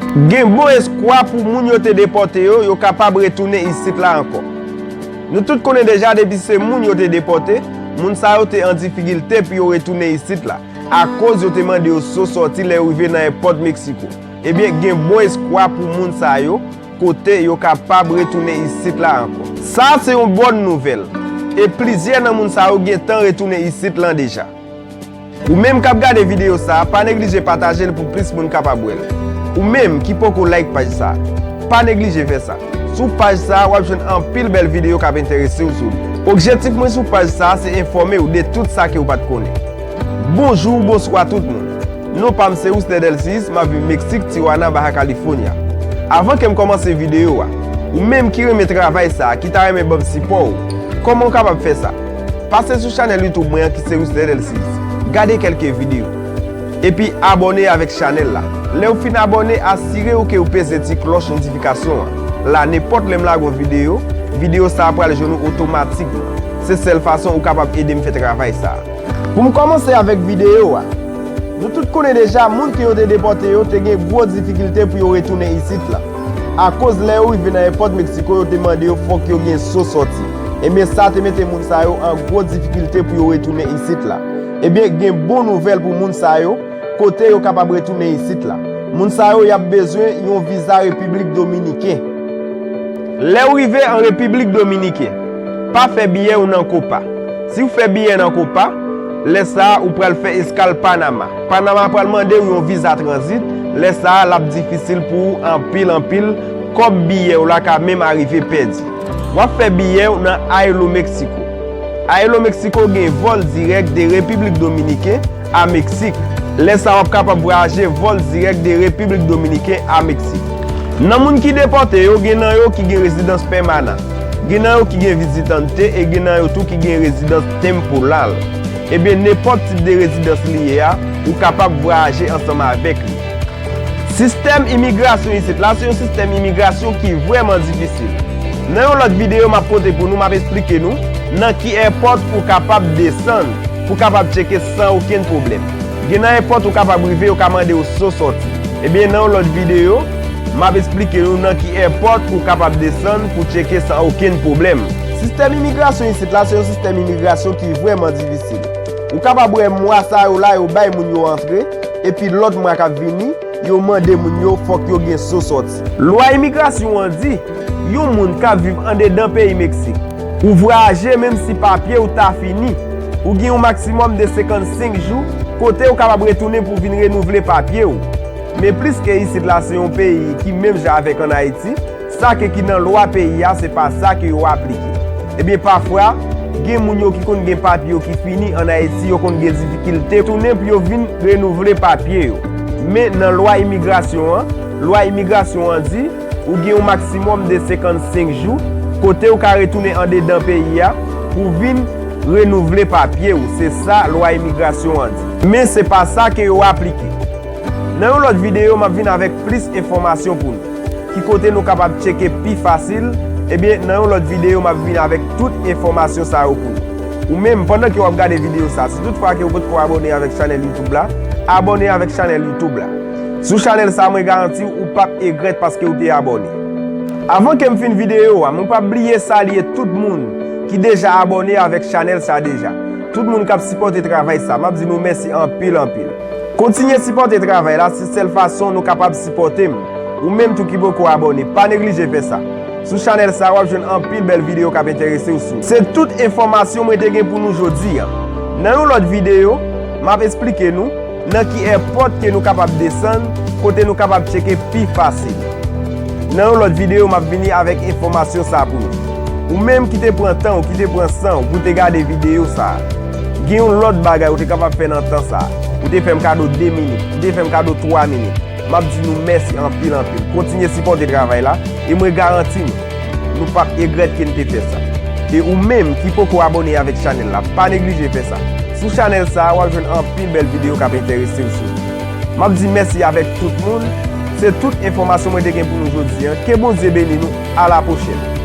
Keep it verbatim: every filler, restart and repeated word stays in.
Gen bon espwa pou moun yo te depòte yo, yo kapab retounen isit la ankò. Nou tout konnen deja depi se moun yo te depòte, moun sa yo te an difikilte pou yo retounen isit la, akoz yo te mande yo so sòti lè yo rive nan èpòt Meksiko. Ebyen, gen bon espwa pou moun sa yo, kote yo kapab retounen isit la ankò. Sa se yon bòn nouvèl, e plizyè nan moun sa yo gentan retounen isit lan deja. Ou menm k ap gade videyo sa a, pa neglije pataje l pou plis moun kapab wè l. Ou menm ki poko like paj sa a, pa neglije fè sa. Sou paj sa a, w ap jwenn anpil bèl videyo k ap enterese w sou li. Objektif mwen sou paj sa a, se enfòme w de tout sa ke w pa t konnen. Bonjou, bonswa tout moun. Non pa m se Wisner Delcius, m ap viv Meksik, Tijuana, Baja California. Avan ke m kòmanse videyo a, ou menm ki renmen travay sa a, ki ta renmen ban m sipò w, kòman w kapab fè sa? Pase sou chanèl YouTube mwen an ki se Wisner Delcius. Gade kèlke videyo. Epi abòne avèk chanèl la. Lè w fin abòne, asire w ke w peze ti klòch notifikasyon an. La, nenpòt lè m lage yon videyo, videyo sa a pral jwenn ou otomatikman. Se sèl fason ou kapab ede m fè travay sa a. Pou m kòmanse avèk videyo a, nou tout konnen deja, moun ke yo te depòte yo te gen gwo difikilte pou yo retounen isit la. Akoz lè yo rive nan èpòt Meksiko, yo te mande yo fòk yo gen so sòti. Ebyen, sa te mete moun sa yo an gwo difikilte pou yo retounen isit la. Ebyen, gen bon nouvèl pou moun sa yo, kote yo kapab retounen isit la. Moun sa yo, y ap bezwen yon viza Repiblik Dominiken. Lè w rive an Repiblik Dominiken, pa fè biyè w nan Copa. Si w fè biyè nan Copa, lè sa a ou pral fè eskal Panama. Panama pral mande w yon viza tranzit, lè sa a l ap difisil pou ou anpil, anpil, kòb biyè w la ka menm arive pèdi. W ap fè biyè w nan Aeromexico. Aeromexico gen vòl dirèk de Repiblik Dominiken a Meksik. Lè sa a w ap kapab vwayaje vòl dirèk de Repiblik Dominiken a Meksik. Nan moun ki depòte yo, gen nan yo ki gen rezidans pèmanan, gen nan yo ki gen vizitante e gen nan yo tou ki gen rezidans temporal. Ebyen, nenpòt tip de rezidans li ye a, ou kapab vwayaje ansanm avèk li. Sistèm imigrasyon isit la se yon sistèm imigrasyon ki vrèman difisil. Nan yon lòt videyo m ap pote pou nou, m ap esplike nou nan ki èpòt ou kapab desann pou kapab tcheke san okenn pwoblèm. Gen nan èpòt ou kapab rive, yo ka mande w so sòti. Ebyen, nan yon lòt videyo, m ap esplike nou nan ki èpòt ou kapab desann pou tcheke san okenn pwoblèm. Sistèm imigrasyon isit la se yon sistèm imigrasyon ki vrèman difisil. Ou kapab wè mwa sa yo la yo bay moun yo antre, epi lòt mwa k ap vini, yo mande moun yo fòk yo gen so sòti. Lwa imigrasyon an di, yon moun k ap viv andedan peyi Meksik, ou vwayaje menm si papye w ta fini, ou gen yon maksimòm de senkannsenk jou kote w kapab retounen pou vin renouvle papye w. Men pliske isit la se yon peyi ki menm jan avèk ann Ayiti, sa ke ki nan lwa peyi a, se pa sa ke yo aplike. Ebyen, pafwa, gen moun yo ki konn gen papye yo ki fini ann Ayiti, yo konn gen difikilte tounen pou yo vin renouvle papye yo. Men nan lwa imigrasyon an, lwa imigrasyon an di, ou gen yon maksimòm de senkannsenk jou, kote ou ka retounen andedan peyi a pou vin renouvle papye w. Se sa lwa imigrasyon an di. Men se pa sa ke yo aplike. Nan yon lòt videyo, m ap vin avèk plis enfòmasyon pou nou. Ki kote nou kapab tcheke pi fasil? Ebyen, nan yon lòt videyo, m ap vin avèk tout enfòmasyon sa yo pou nou. Ou menm, pandan ke w ap gade videyo sa, si toutfwa ke w potko abòne avèk chanèl YouTube la, abòne avèk chanèl YouTube la. Sou chanèl sa, mwen garanti w, ou p ap egrèt paske w te abòne. Avan ke m fin videyo a, mwen p ap bliye salye tout moun ki deja abòne avèk chanèl sa deja. Tout moun k ap sipòte travay sa, m ap di nou mèsi anpil, anpil. Kontinye sipòte travay la, se sèl fason nou kapab sipòte m. Ou menm tou ki poko abòne, pa neglije fè sa. Sou chanèl sa, w ap jwenn anpil bèl videyo k ap enterese w sou. Se tout enfòmasyon mwen te gen pou nou jodi a. Nan yon lòt videyo, m ap esplike nou nan ki èpòt ke nou kapab desann, kote nou kapab tcheke pi fasil. Nan yon lòt videyo, m ap vini avèk enfòmasyon sa pou nou. Ou menm ki te pran tan w, ki te pran san w pou te gade videyo sa a, gen yon lòt bagay ou te kapab fè nan tan sa a. Ou te fè m kado de minit, ou te fè m kado twa minit. M ap di nou mèsi anpil, anpil. Kontinye sipòte travay la, e mwen garanti nou, nou p ap egrèt ke n te fè sa. E ou menm ki poko abòne avèk chanèl la, pa neglije fè sa. Sou chanèl sa a, w ap jwenn anpil bèl videyo k ap enterese w sou li. M ap di mèsi avèk tout moun. Se tout enfòmasyon mwen te gen pou nou jodi a. Ke Bondye beni nou. A la pwochèn.